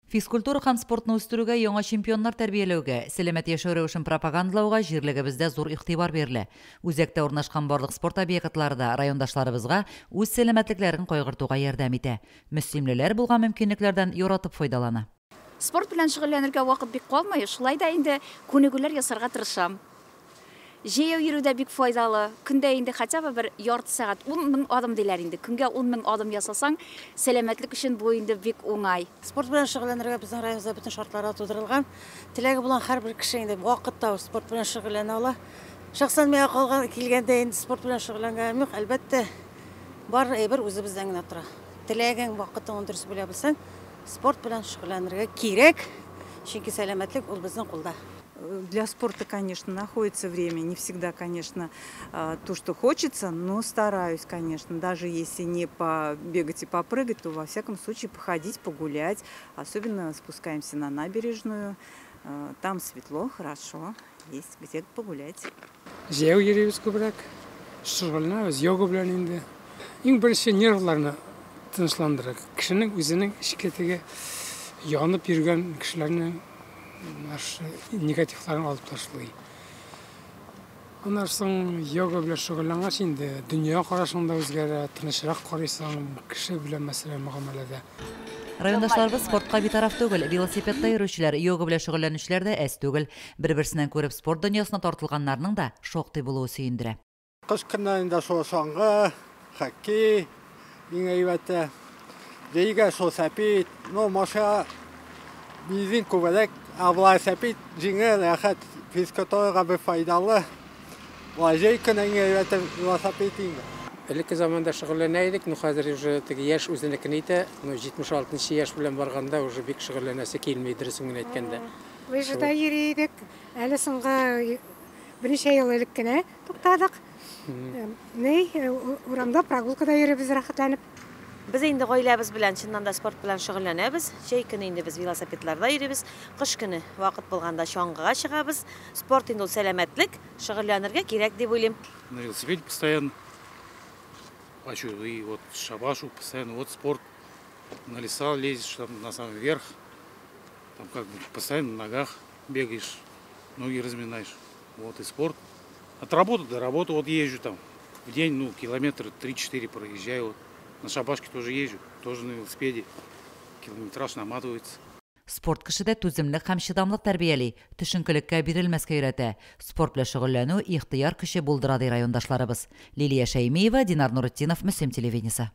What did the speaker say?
Физкультура һәм спортны үстерүгә, яңа чемпионнар тәрбияләүгә, сәламәт яшәү рәвешен пропагандалауга җирлегебездә зур игътибар бирелә. Үзәктә урнашкан барлык спорт объектлары да райондашларыбызга үз сәламәтлекләрен кайгыртуга ярдәм итә. Мөслимлеләр булган мөмкинлекләрдән яратып файдалана. Спорт белән шөгыльләнергә вакыт бик калмый, шулай да инде күнегүләр ясарга тырышам. Җәяү йөрү дә бик файдалы. Көндә инде хотя бы бер ярты сәгать, 10 000 адым диләр инде. Көнгә 10 000 адым ясасаң, сәламәтлек өчен бу инде бик уңай. Спорт белән шөгыльләнергә безнең районыбызда бөтен шартлар да тудырылган. Теләге булган һәрбер кеше инде вакыт табып спорт белән шөгыльләнә ала. Шәхсән миңа калган килгәндә инде спорт белән шөгыльләнгәнем юк. Әлбәттә, бар әйбер үзебездән генә тора. Теләгең, вакытыңны дөрес бүлә белсәң, спорт белән шөгыльләнергә кирәк. Чөнки сәламәтлек ул безнең кулда. Для спорта, конечно, находится время. Не всегда, конечно, то, что хочется, но стараюсь, конечно. Даже если не побегать и попрыгать, то, во всяком случае, походить, погулять. Особенно спускаемся на набережную. Там светло, хорошо, есть где погулять. Җәяү йөрибез күбрәк, шөгыльләнәбез йога белән инде. Иң беренче нервларны тынычландыра. Кешенең үзенең эчке теге янып йөргән кешеләрнең негативларын алып ташлый. Аннан соң йога белән шөгыльләнгәч инде дөнья карашың да үзгәрә, тынычрак карыйсың, кеше белән, мәсәлән, мөгамәләдә. Райондашларыбыз спортка битараф түгел, велосипедта йөрүчеләр, йога белән шөгыльләнүчеләр дә әз түгел. Бер-берсеннән күреп спорт дөньясына тартылганнарның да шактый булуы сөендерә. Кыш көннәрендә шул чаңгы, хоккей иң әйбәте. Җәйгә шул сәпит, ну, машина бензин күбрәк, ә болай сәпит җиңел, рәхәт, физкультурага бер файдалы. Болай җәй көне иң әйбәте велосипед инде. Элекке заманда шөгыльләнә идек, но хәзер уже теге яшь үзенекен итә, но 76 яшь белән барганда уже бик шөгыльләнәсе килми, дөресен генә әйткәндә. Лыжада йөри идек. Әле соңгы берничә ел элек кенә туктадык. Ни, урамда прогулкада йөрибез рәхәтләнеп. Без инде гаиләбез белән чыннан да спорт белән шөгыльләнәбез. Җәй көне инде без велосипедларда йөрибез. Кыш көне вакыт булганда чаңгыга чыгабыз. Спорт инде ул сәламәтлек, шөгыльләнергә кирәк дип уйлыйм. На велосипеде постоянно хочу, и вот шабашу постоянно, вот спорт. На леса лезешь, там на самый верх, там как бы постоянно на ногах бегаешь, ноги разминаешь. Вот и спорт. От работы до работы вот езжу там. В день, ну, километра 3-4 проезжаю. Вот. На шабашке тоже езжу, тоже на велосипеде. Километраж наматывается. Спорт кешедә түземлек һәм чыдамлык тәрбияли, төшенкелеккә бирелмәскә өйрәтә. Спорт белән шөгыльләнү ихтыяр көче булдыра, ди райондашларыбыз. Лилия Шәймиева, Динар Нуретдинов, Мөслим телевидениесе.